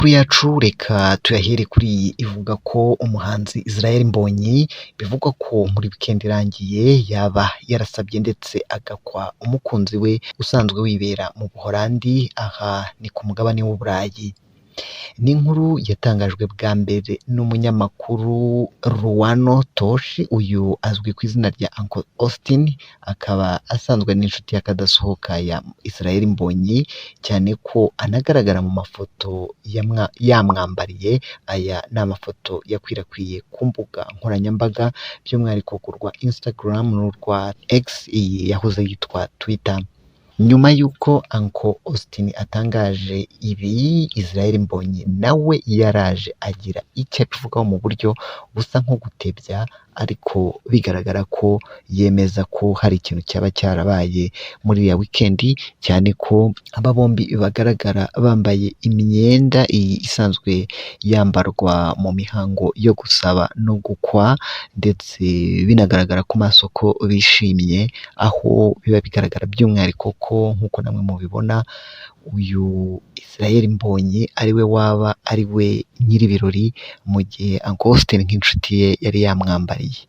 Amakuru yacu reka tuyahere kuri iyi ivuga ko umuhanzi Israel Mbonyi bivugwa ko muri weekend irangiye yaba yarasabye ndetse agakwa umukunzi we usanzwe wibera mu Buholandi, aha ni ku mugabane w'Uburayi. Ni inkuru yatangajwe bwa mbere n'umunyamakuru Ruwano Toshi, uyu azwi ku izina rya Uncle Austin, akaba asanzwe n'inshuti y'akadasohoka ya Israel Mbonyi, cyane ko anagaragara mu mafoto yamwambariye. Aya ni amafoto yakwirakwiye ku mbuga nkoranyambaga, by'umwihariko ku rwa Instagram n'urwa X, iyi yahoze yitwa Twitter. Nyuma y'uko Uncle Austin atangaje ibi, Israel Mbonyi nawe yaraje agira icyo abivugaho mu buryo busa nko gutebya, ariko bigaragara ko yemeza ko hari ikintu cyaba cyarabaye muri iriya weekend, cyane ko aba bombi bagaragara bambaye imyenda iyi isanzwe yambarwa mu mihango yo gusaba no gukwa, ndetse binagaragara ku maso ko bishimye, aho biba bigaragara by'umwihariko ko nk'uko namwe mubibona uyu Israel Mbonyi ariwe waba ari we nyir'ibirori, mu gihe Uncle Austin nk'inshuti ye yari yamwambariye.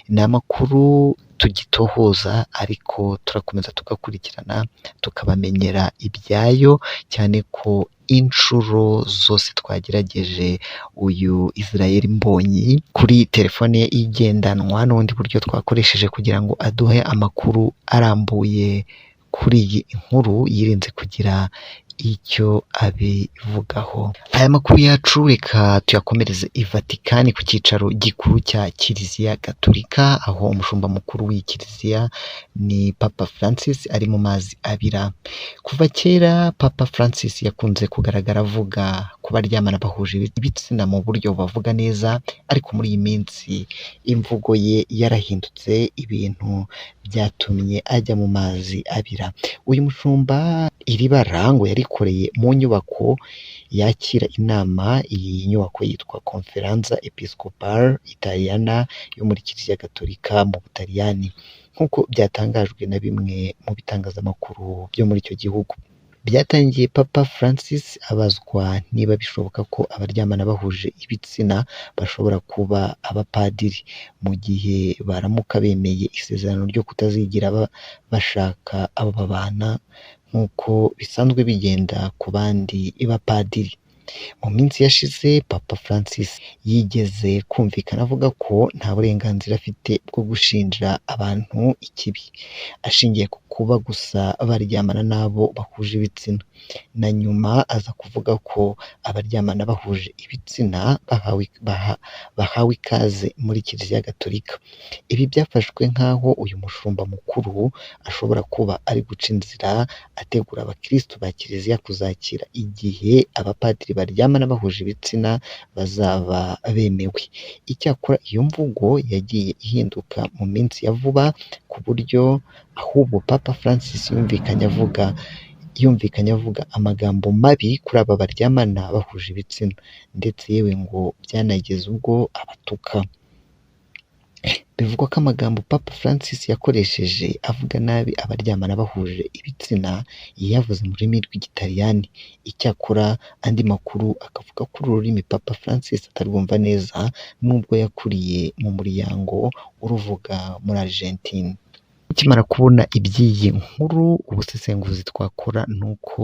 Ni amakuru tugitohoza ariko turakomeza tugakurikirana tukabamenyera ibyayo, cyane ko inshuro zose twagerageje uyu Israel Mbonyi kuri telefone ye igendanwa n'ubundi buryo twakoresheje kugira ngo aduhe amakuru arambuye kuri iyi nkuru, yirinze kugira icyo abivugaho. Aya makuru yacu reka tuyakomereze i Vatikani ku cyicaro gikuru cya Kiliziya Gatolika, aho umushumba mukuru w'iyi kiliziya ni Papa Francis ari mu mazi abira. Kuva kera Papa Francis yakunze kugaragara avuga ku baryamana bahuje ibitsina mu buryo bavuga neza, ariko muri iyi minsi imvugo ye yarahindutse, ibintu byatumye ajya mu mazi abira. Uyu mushumba iri bara ngo yarikoreye mu nyubako yakira inama, iyi nyubako yitwa Conferenza Episcopale Italiana yo muri Kiliziya Gatolika mu Butaliyani, nk'uko byatangajwe na bimwe mu bitangazamakuru byo muri icyo gihugu. Byatangiye Papa Francis abazwa niba bishoboka ko abaryamana bahuje ibitsina bashobora kuba abapadiri, mu gihe baramuka bemeye isezerano ryo kutazigira bashaka abo babana nk'uko bisanzwe bigenda ku bandi bapadiri. Mu minsi yashize Papa Francis yigeze kumvikana avuga ko nta burenganzira afite bwo gushinja abantu ikibi, ashingiye ku kuba gusa baryamana n'abo bahuje ibitsina, na nyuma aza kuvuga ko abaryamana bahuje ibitsina bahawe ikaze muri Kiliziya Gatolika. Ibi byafashwe nk'aho uyu mushumba mukuru ashobora kuba ari guca inzira ategura abakirisitu ba Kiliziya kuzakira igihe abapadiri baryamana bahuje ibitsina bazaba bemewe. Icyakora iyo mvugo yagiye ihinduka mu minsi ya vuba, ku buryo ahubwo Papa Francis yumvikanye avuga amagambo mabi kuri aba baryamana bahuje ibitsina, ndetse yewe ngo byanageze ubwo abatuka. Bivugwa ko amagambo Papa Francis yakoresheje avuga nabi abaryamana bahuje ibitsina yayavuze mu rurimi rw'Igitaliyani. Icyakora andi makuru akavuga ko uru rurimi Papa Francis atarwumva neza nubwo yakuriye mu muryango uruvuga muri Argentine. Ukimara kubona iby'iyi nkuru, ubusesenguzi twakora ni uko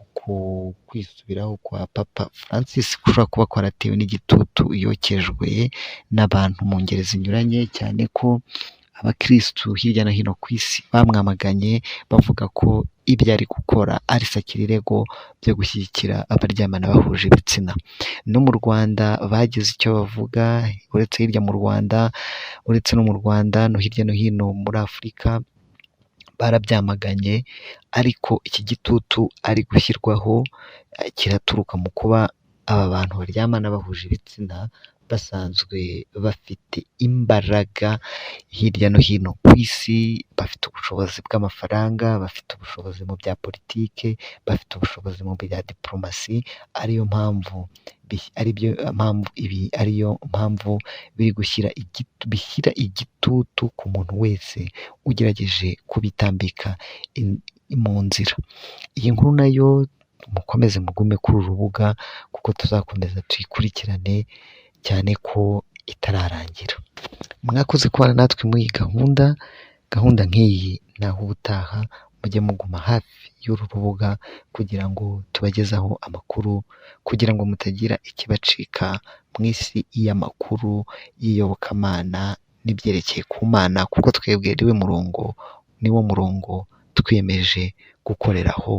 uku kwisubiraho kwa Papa Francis gushobora kuba kwaratewe n'igitutu yokejwe n'abantu mu ngeri zinyuranye, cyane ko abakirisitu hirya no hino ku isi bamwamaganye bavuga ko ibyo ari gukora ari sakirirego byo gushyigikira abaryamana bahuje ibitsina. No mu Rwanda bagize icyo bavuga, uretse hirya mu Rwanda, uretse no mu Rwanda no hirya no hino muri Afurika barabyamaganye, ariko iki gitutu ari gushyirwaho kiraturuka mu kuba aba bantu baryamana bahuje ibitsina basanzwe bafite imbaraga hirya no hino ku isi, bafite ubushobozi bw'amafaranga, bafite ubushobozi mu bya politike, bafite ubushobozi mu bya diporomasi, ariyo mpamvu biri gushyira bishyira igitutu ku muntu wese ugerageje kubitambika mu nzira. Iyi nkuru nayo Mukomeze mugume kuri uru rubuga kuko tuzakomeza tuyikurikirane cyane ko itararangira. Mwakoze kubana natwe muri iyi gahunda, gahunda nk'iyi naho ubutaha mujye muguma hafi y'uru rubuga kugira ngo tubagezeho amakuru, kugira ngo mutagira ikibacika mu isi y'amakuru y'iyobokamana n'ibyerekeye ku Mana, kuko twebwe niwe murongo, niwo murongo twiyemeje gukoreraho.